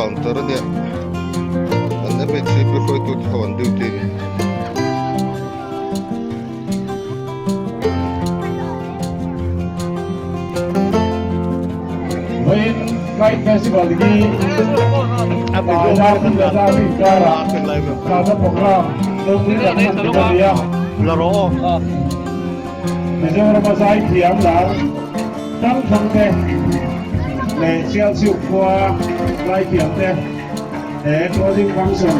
counter a nia an MHCP hruaitu te ho an duty a ni. Vawiin Kite Festival hi Bazar Bazar inkarah Tata Program ropui tak hman tum a ni a. Mizorama zaithiam lar hrang hrang te leh Sialchhiuk khua zaithiam te he closing function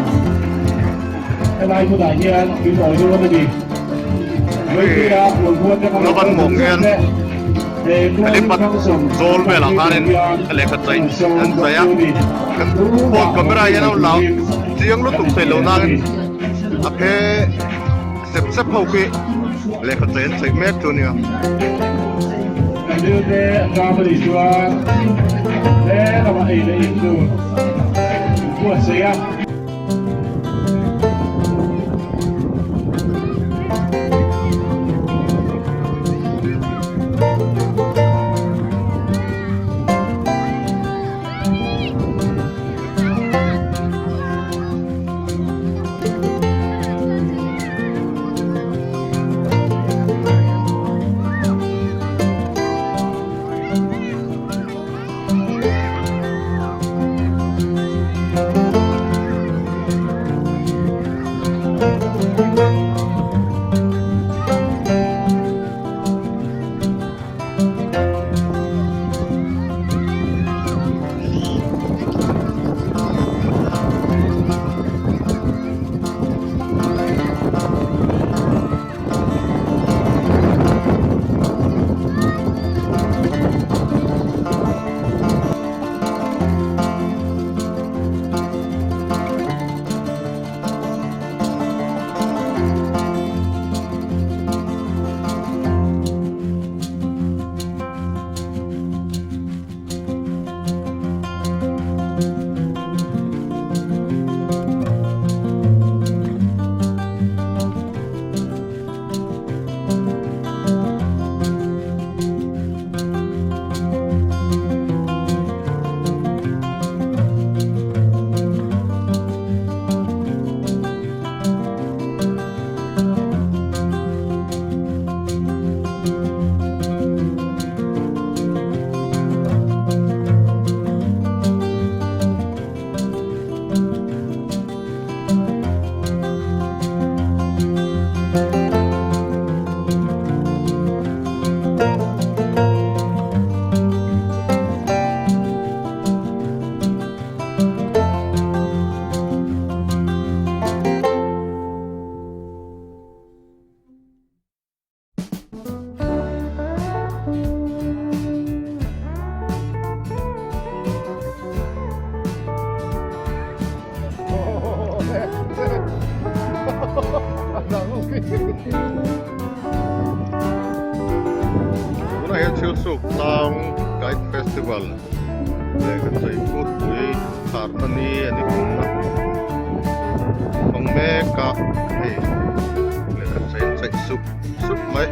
helai hmunah hian min awi dawn a ni. Vawipuia Khualmuan te hmanga Lovan mawng hian te he closing helipad function zawl velah khanin lehkha chaih an chaih a kan phone camera hian a lo chiang lutuk thei lo nangin a phe Sep sep ho khi lehkha chei an chei mek chu a nia. Kan rilte ram a nih chuan he lamah ei leh in chu buatsaih a. Tunah hian Chilsuk Tlang Kite Festival leh kan sawi phut pui tharna ni a ni kum a hmang mek a hei lehkha chei an chei sup sup mai.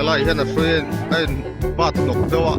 Helai hian a hrui a in bat hnawk deuh a.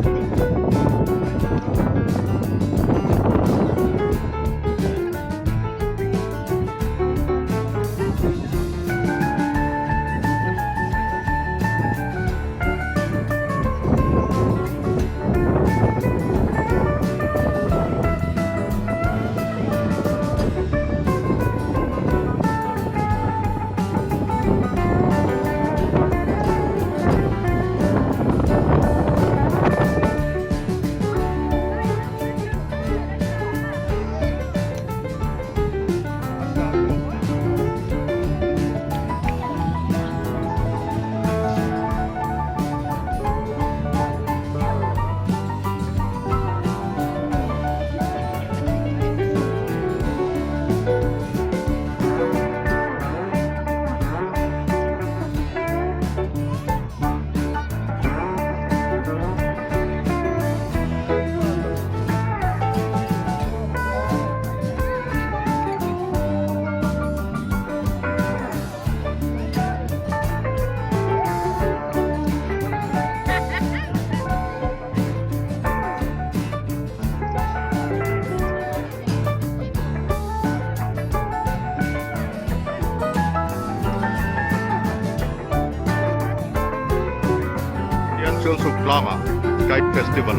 Sialsuk tlangah Kite Festival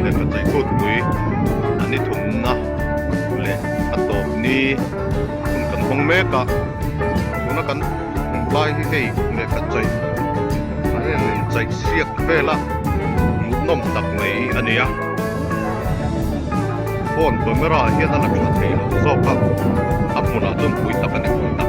lehkha chei kutpui a ni thumna leh a tawp ni hun kan hawng mek a, tuna kan hmuh lai hi hei lehkha chei an in chei siak vel a, hmuhnawm tak mai a ni a, phone camera hian a la tha thei lo zawk a, a hmunah chuan pui tak a ni pui tak.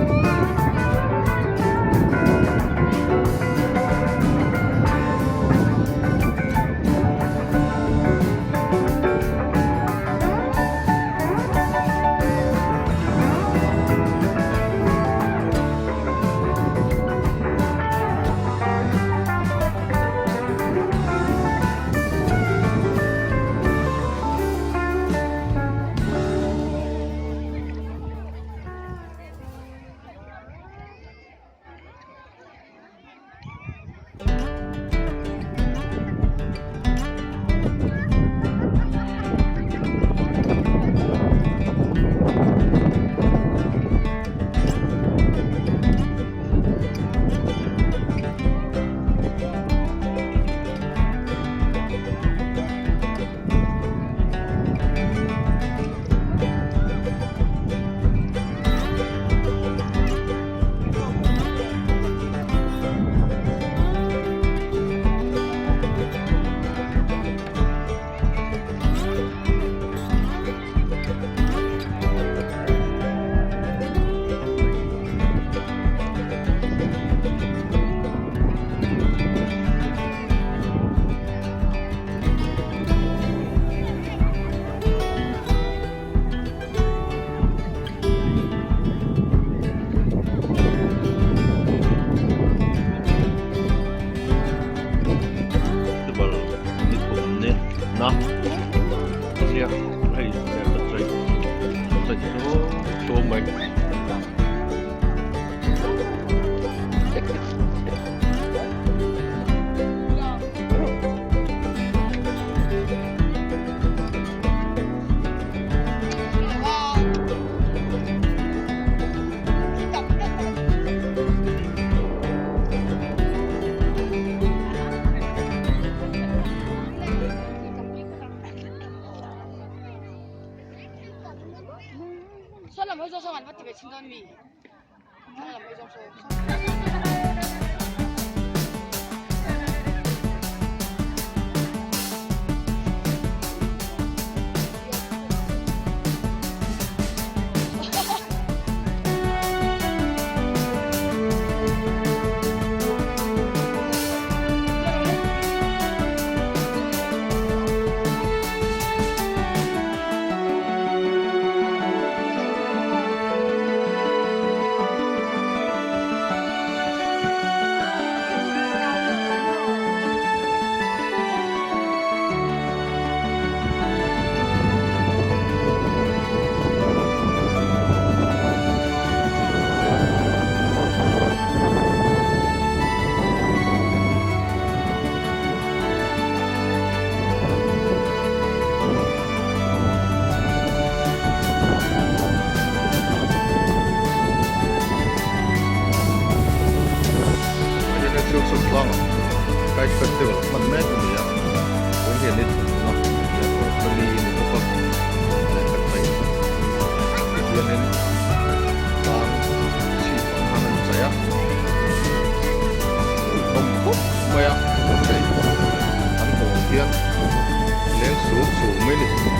Festival ni thum ni na nia hei lehkha chei chei chu chu mai. Kite Festival hman mek a ni a, tun hian ni thumna leh tawpna ni a ni bawk a, lehkha chei ti hianin tlang chhip ang khan an chei a, hmuhnawm khawp mai a, hei an hawn hian leng sur sur mai a ni.